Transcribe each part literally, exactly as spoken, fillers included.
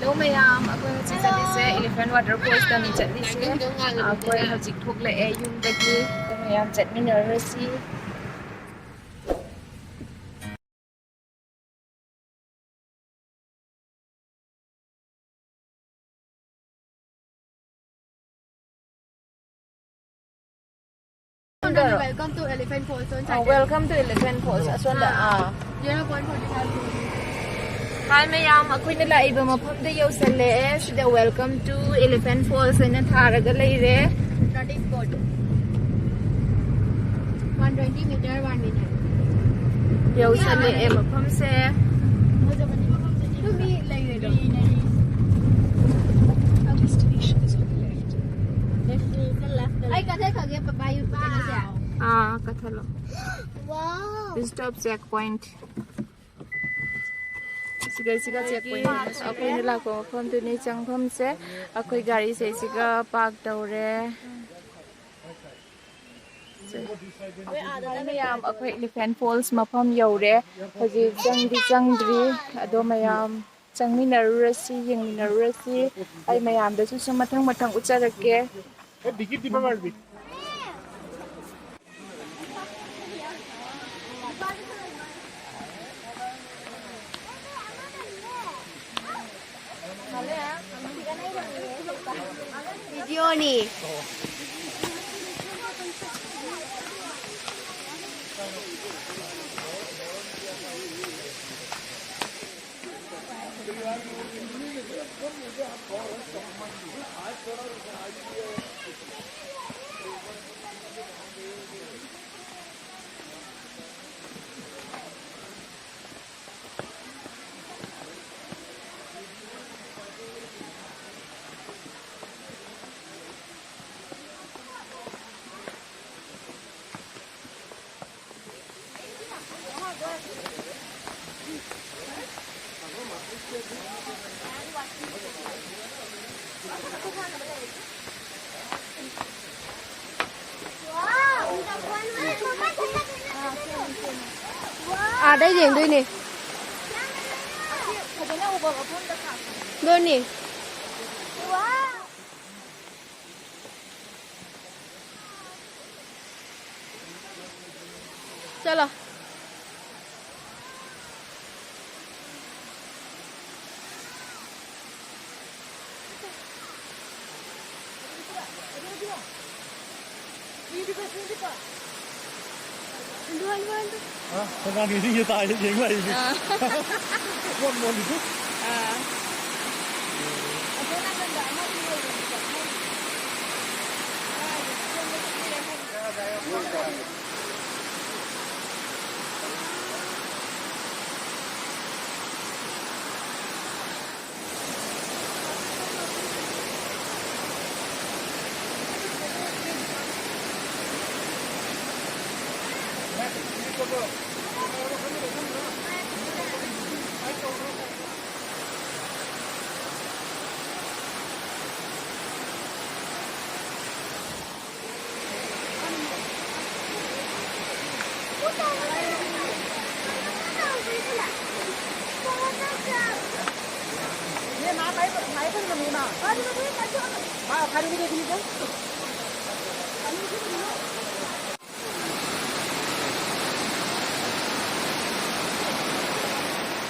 Hello ꯃꯌꯥꯝ, ꯑꯩꯈꯣꯏ ꯍꯧꯖꯤꯛ ꯆꯠꯂꯤꯁꯦ Elephant Waterfallsꯇꯅꯤ ꯆꯠꯂꯤꯁꯦ꯫ ꯑꯩꯈꯣꯏ ꯍꯧꯖꯤꯛ ꯊꯣꯛꯂꯛꯑꯦ ꯌꯨꯝꯗꯒꯤ꯫ ꯑꯩꯈꯣꯏ ꯃꯌꯥꯝ ꯆꯠꯃꯤꯟꯅꯔꯨꯔꯁꯤ꯫ Welcome to Elephant Falls. ꯑꯣ, welcome to Elephant Falls. ꯑꯁꯣꯝꯗ, ꯑꯥ꯫ Zero point forty five. Hi ꯃꯌꯥꯝ, ꯑꯩꯈꯣꯏꯅ ꯂꯥꯛꯏꯕ ꯃꯐꯝꯗ ꯌꯧꯁꯜꯂꯛꯑꯦ꯫ ꯁꯤꯗ welcome to Elephant Falls ꯍꯥꯏꯅ ꯊꯥꯔꯒ ꯂꯩꯔꯦ꯫ Notice board. One twenty meter, one meter. ꯌꯧꯁꯜꯂꯛꯑꯦ ꯃꯐꯝꯁꯦ꯫ ꯐꯖꯕꯅꯤ ꯃꯐꯝꯁꯦ꯫ ꯑꯗꯨ ꯃꯤ ꯂꯩꯔꯣꯏꯗ꯭ꯔꯣ? Destination is on the left. ꯑꯩ ꯀꯊꯛꯈ꯭ꯔꯒꯦ, ꯄꯄꯥ, ꯌꯨ-, ꯀꯩꯅꯣꯁꯦ꯫ ꯑꯥ, ꯀꯊꯠꯂꯣ꯫ Wow. Stop check point. ꯁꯤꯗꯩꯁꯤꯒ check point ꯑꯩꯈꯣꯏꯅ ꯂꯥꯛꯄ ꯃꯐꯝꯗꯨꯅꯤ ꯆꯪꯐꯝꯁꯦ꯫ ꯑꯩꯈꯣꯏ ꯒꯥꯔꯤꯁꯦ ꯁꯤꯒ park ꯇꯧꯔꯦ꯫ ꯃꯌꯥꯝ, ꯑꯩꯈꯣꯏ Elephant Falls ꯃꯐꯝ ꯌꯧꯔꯦ꯫ ꯍꯧꯖꯤꯛ ꯆꯪꯗꯤ ꯆꯪꯗ꯭ꯔꯤ꯫ ꯑꯗꯣ ꯃꯌꯥꯝ ꯆꯪꯃꯤꯟꯅꯔꯨꯔꯁꯤ, ꯌꯦꯡꯃꯤꯟꯅꯔꯨꯔꯁꯤ꯫ ꯑꯩ ꯃꯌꯥꯝꯗꯁꯨ ꯁꯨꯝ ꯃꯊꯪ ꯃꯊꯪ ꯎꯠꯆꯔꯛꯀꯦ꯫ Video ni. ꯑꯥꯗ ꯌꯦꯡꯗꯣꯏꯅꯦ꯫ ꯐꯖꯅ ꯎꯕ ꯗꯣꯅꯤ꯫ ꯆꯠꯂꯣ꯫ ꯑ, ꯁꯣꯅꯥꯂꯤ ꯍꯣꯏ ꯇꯥꯏ, ꯌꯦꯡ ꯂꯥꯛꯏꯅꯦ꯫ ꯑꯥ꯫ ꯃꯣꯟ ꯃꯣꯟꯂꯤꯗꯨ꯫ ꯑꯥ꯫ ꯑꯁꯣꯝ ꯅꯥꯀꯟꯗ ꯑꯃ ꯂꯩꯕꯅꯤꯀꯣ꯫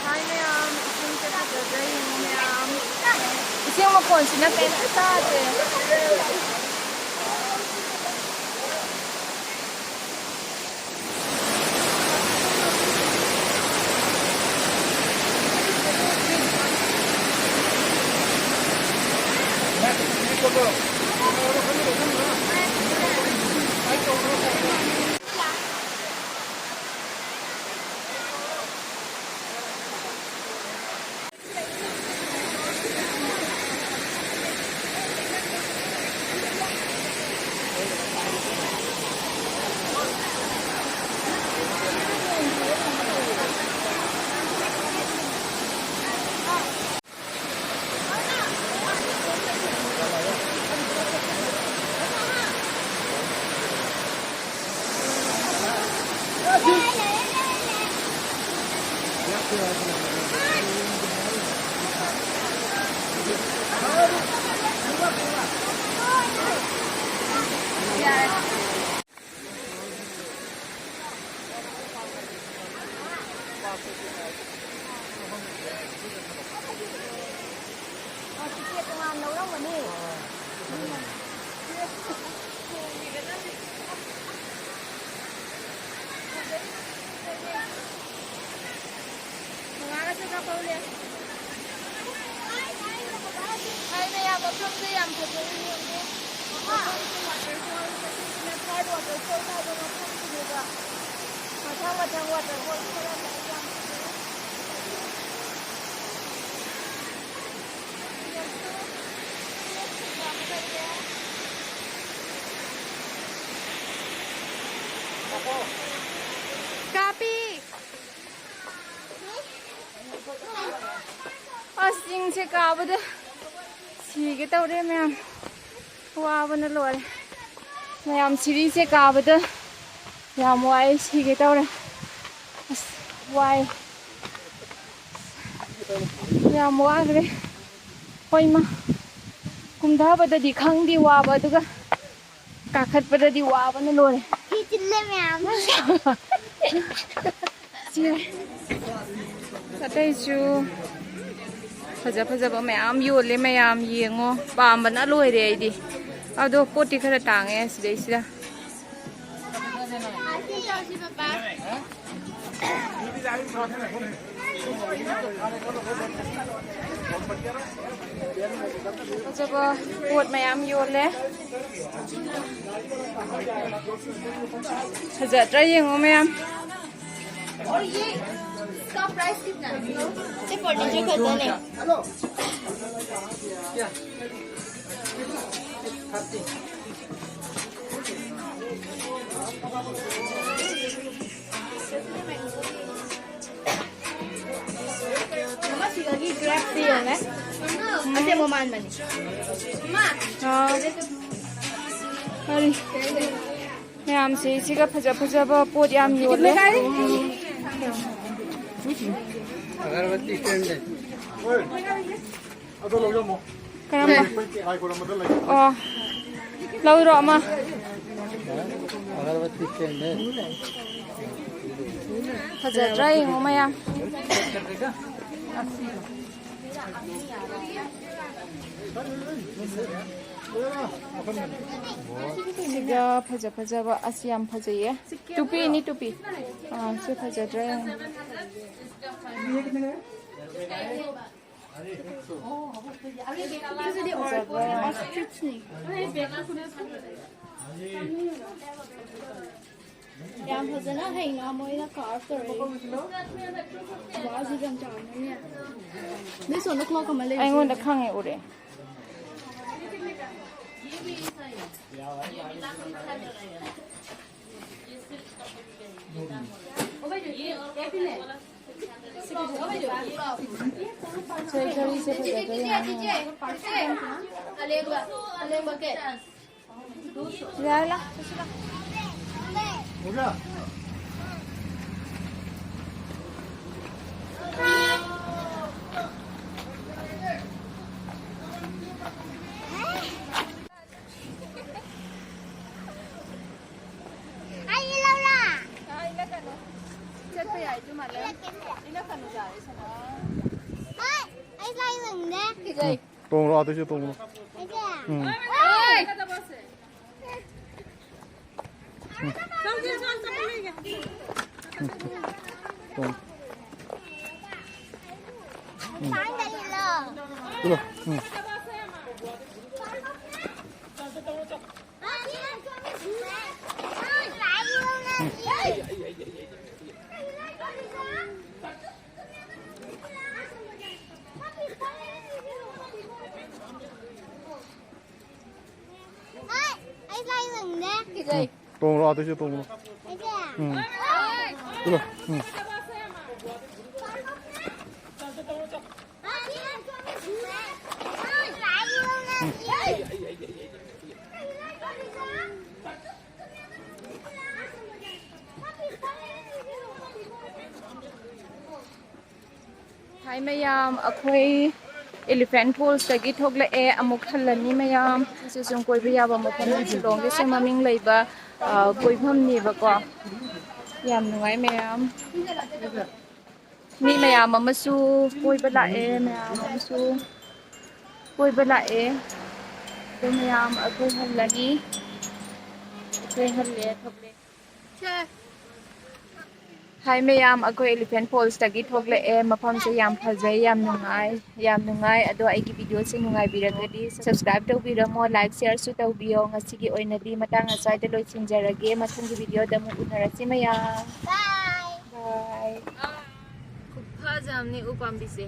ꯍꯥꯏ ꯃꯌꯥꯝ, ꯏꯁꯤꯡꯁꯦ ꯐꯖꯗ꯭ꯔꯥ ꯌꯦꯡꯉꯨ ꯃꯌꯥꯝ꯫ ꯏꯁꯤꯡ ꯃꯈꯣꯟꯁꯤꯅ ꯀꯩꯝꯇ ꯇꯥꯗꯦ꯫ ꯃꯉꯥꯒ ꯆꯠꯂꯛꯄꯧꯅꯦ꯫ ꯍꯥꯏꯅ ꯌꯥꯝ ꯃꯐꯝꯁꯦ ꯌꯥꯝ ꯐꯖꯩ, ꯌꯦꯡꯉꯦ꯫ ꯃꯐꯝꯁꯦ waterfall, ꯃꯁꯤꯁꯤꯅ third waterfall ꯍꯥꯏꯕ ꯃꯐꯝꯁꯤꯅꯦꯕ꯫ ꯃꯊꯪ ꯃꯊꯪ waterfall ꯈꯔ ꯂꯩ, ꯌꯥꯝ ꯐꯖꯩ꯫ ꯀꯥꯞꯄꯤ꯫ ꯑꯁ, ꯆꯤꯡꯁꯦ ꯀꯥꯕꯗ ꯁꯤꯒꯦ ꯇꯧꯔꯦ ꯃꯌꯥꯝ꯫ ꯋꯥꯕꯅ ꯂꯣꯏꯔꯦ꯫ ꯃꯌꯥꯝ ꯁꯤꯔꯤꯁꯦ ꯀꯥꯕꯗ ꯌꯥꯝ ꯋꯥꯏ, ꯁꯤꯒꯦ ꯇꯧꯔꯦ꯫ ꯑꯁ, ꯋꯥꯏ꯫ ꯌꯥꯝ ꯋꯥꯈ꯭ꯔꯦ꯫ ꯍꯣꯏ, ꯏꯃꯥ꯫ ꯀꯨꯝꯊꯕꯗꯗꯤ ꯈꯪꯗꯦ ꯋꯥꯕ, ꯑꯗꯨꯒ ꯀꯥꯈꯠꯄꯗꯗꯤ ꯋꯥꯕꯅ ꯂꯣꯏꯔꯦ꯫ ꯐꯤ ꯆꯤꯜꯂꯦ ꯃꯌꯥꯝ꯫ ꯁꯤ ꯑꯇꯩꯁꯨ ꯐꯖ ꯐꯖꯕ ꯃꯌꯥꯝ ꯌꯣꯜꯂꯦ, ꯃꯌꯥꯝ ꯌꯦꯡꯉꯣ꯫ ꯄꯥꯝꯕꯅ ꯂꯣꯏꯔꯦ ꯑꯩꯗꯤ꯫ ꯑꯗꯣ ꯄꯣꯠꯇꯤ ꯈꯔ ꯇꯥꯡꯉꯦ ꯁꯤꯗꯩꯁꯤꯗ꯫ ꯐꯖꯕ ꯄꯣꯠ ꯃꯌꯥꯝ ꯌꯣꯜꯂꯦ꯫ ꯐꯖꯗ꯭ꯔꯥ ꯌꯦꯡꯉꯣ ꯃꯌꯥꯝ꯫ ꯁꯤ furniture ꯈꯛꯇꯅꯦ꯫ ꯃꯁꯤꯗꯒꯤ grape ꯁꯤ ꯌꯦꯡꯉꯦ꯫ ꯑꯁꯦꯡꯕ ꯃꯥꯟꯕꯅꯤ꯫ ꯑꯥ꯫ ꯀꯔꯤ? ꯃꯌꯥꯝꯁꯦ ꯁꯤꯒ ꯐꯖ ꯐꯖꯕ ꯄꯣꯠ ꯌꯥꯝ ꯌꯣꯜꯂꯦ꯫ ꯑꯒꯔꯕꯠꯇꯤ stand ꯂꯩ꯫ ꯑꯗꯣ ꯂꯧꯖꯃꯣ꯫ ꯀꯔꯝꯕ? ꯂꯥꯏ ꯈꯣꯏꯔꯝꯕꯗ ꯂꯩ꯫ ꯑꯣ, ꯂꯧꯔꯣ ꯑꯃ꯫ ꯑꯒꯔꯕꯠꯇꯤ stand ꯂꯩ꯫ ꯐꯖꯗ꯭ꯔꯥ ꯌꯦꯡꯉꯣ ꯃꯌꯥꯝ꯫ ꯁꯤꯒ ꯐꯖ ꯐꯖꯕ ꯑꯁꯤ ꯌꯥꯝ ꯐꯖꯩꯌꯦ꯫ ꯇꯨꯄꯤꯅꯤ, ꯇꯨꯄꯤ꯫ ꯑꯥ, ꯁꯤ ꯐꯖꯗ꯭ꯔꯥ ꯌꯦꯡꯉꯣ꯫ ꯐꯖꯕ꯫ ꯌꯥꯝ ꯐꯖꯅ ꯍꯩꯅ ꯃꯣꯏꯅ ꯀꯥꯔꯞ ꯇꯧꯔꯛꯏ꯫ ꯋꯥꯁꯤ ꯌꯥꯝ ꯆꯥꯎꯔꯝꯒꯅꯤ꯫ ꯅꯣꯏ ꯁꯣꯝꯗ ꯀ꯭ꯂꯣꯛ ꯑꯃ ꯂꯩꯔꯤꯁꯦ꯫ ꯑꯩꯉꯣꯟꯗ ꯈꯪꯉꯦ, ꯎꯔꯦ꯫ ꯁꯦ, ꯘꯔꯤꯁꯦ ꯐꯖꯗ꯭ꯔꯥ ꯌꯦꯡꯉꯣ꯫ ꯌꯥꯔꯦ, ꯂꯥꯛ, ꯆꯠꯁꯤ, ꯂꯥꯛ꯫ ꯑꯩ ꯂꯧꯔꯥ? ꯑꯥ, ꯏꯜꯂꯛꯀꯅꯨ꯫ ꯆꯠꯄ ꯌꯥꯏ, ꯑꯗꯨ ꯃꯥꯜꯂꯦ꯫ ꯏꯜꯂꯛꯀꯅꯨ, ꯌꯥꯔꯦ, ꯁꯅꯥ꯫ ꯍꯣꯏ, ꯑꯩ ꯂꯥꯏ ꯂꯪꯗꯦ꯫ ꯀꯤꯖꯩ꯫ ꯇꯣꯡꯂꯣ, ꯑꯗꯨꯁꯨ ꯇꯣꯡꯂꯣ꯫ ꯑꯩꯁꯦ? ꯎꯝ꯫ ꯍꯣꯏ! ꯇꯣꯡ꯫ ꯄꯥꯡꯗ ꯏꯜꯂꯣ꯫ ꯏꯜꯂꯣ꯫ ꯎꯝ꯫ ꯍꯣꯏ, ꯑꯩ ꯂꯥꯏ ꯂꯪꯅꯦ꯫ ꯎꯝ, ꯇꯣꯡꯂꯣ, ꯑꯗꯨꯁꯨ ꯇꯣꯡꯂꯣ꯫ ꯑꯩꯁꯦ? ꯎꯝ꯫ ꯍꯣꯏ꯫ ꯆꯠꯂꯣ꯫ ꯎꯝ꯫ ꯍꯥꯏ ꯃꯌꯥꯝ, ꯑꯩꯈꯣꯏ Elephant Fallsꯇꯒꯤ ꯊꯣꯛꯂꯛꯑꯦ, ꯑꯃꯨꯛ ꯍꯜꯂꯅꯤ ꯃꯌꯥꯝ꯫ ꯁꯤꯁꯨ ꯁꯨꯝ ꯀꯣꯏꯕ ꯌꯥꯕ ꯃꯐꯝꯅꯤ, ꯁꯤꯂꯣꯡꯒꯤꯁꯨ ꯃꯃꯤꯡ ꯂꯩꯕ, ꯑ, ꯀꯣꯏꯐꯝꯅꯦꯕꯀꯣ꯫ ꯌꯥꯝ ꯅꯨꯡꯉꯥꯏ ꯃꯌꯥꯝ꯫ ꯃꯤ ꯃꯌꯥꯝ ꯑꯃꯁꯨ ꯀꯣꯏꯕ ꯂꯥꯛꯑꯦ, ꯃꯌꯥꯝ ꯑꯃꯁꯨ ꯀꯣꯏꯕ ꯂꯥꯛꯑꯦ꯫ ꯑꯗꯨ ꯃꯌꯥꯝ ꯑꯩꯈꯣꯏ ꯍꯜꯂꯅꯤ꯫ ꯑꯩꯈꯣꯏ ꯍꯜꯂꯦ, ꯊꯣꯛꯂꯦ꯫ ꯍꯥꯏ ꯃꯌꯥꯝ, ꯑꯩꯈꯣꯏ Elephant Fallsꯇꯒꯤ ꯊꯣꯛꯂꯛꯑꯦ꯫ ꯃꯐꯝꯁꯦ ꯌꯥꯝ ꯐꯖꯩ, ꯌꯥꯝ ꯅꯨꯡꯉꯥꯏ, ꯌꯥꯝ ꯅꯨꯡꯉꯥꯏ꯫ ꯑꯗꯣ ꯑꯩꯒꯤ videoꯁꯦ ꯅꯨꯡꯉꯥꯏꯕꯤꯔꯒꯗꯤ subscribe ꯇꯧꯕꯤꯔꯝꯃꯣ, like shareꯁꯨ ꯇꯧꯕꯤꯌꯣ꯫ ꯉꯁꯤꯒꯤ ꯑꯣꯏꯅꯗꯤ ꯃꯇꯥꯡ ꯑꯁ꯭ꯋꯥꯏꯗ ꯂꯣꯏꯁꯤꯟꯖꯔꯒꯦ꯫ ꯃꯊꯪꯒꯤ videoꯗ ꯑꯃꯨꯛ ꯎꯅꯔꯁꯤ ꯃꯌꯥꯝ꯫ Bye꯫ ꯈꯨꯐꯖ ꯑꯃꯅꯤ ꯎ ꯄꯥꯝꯕꯤꯁꯦ꯫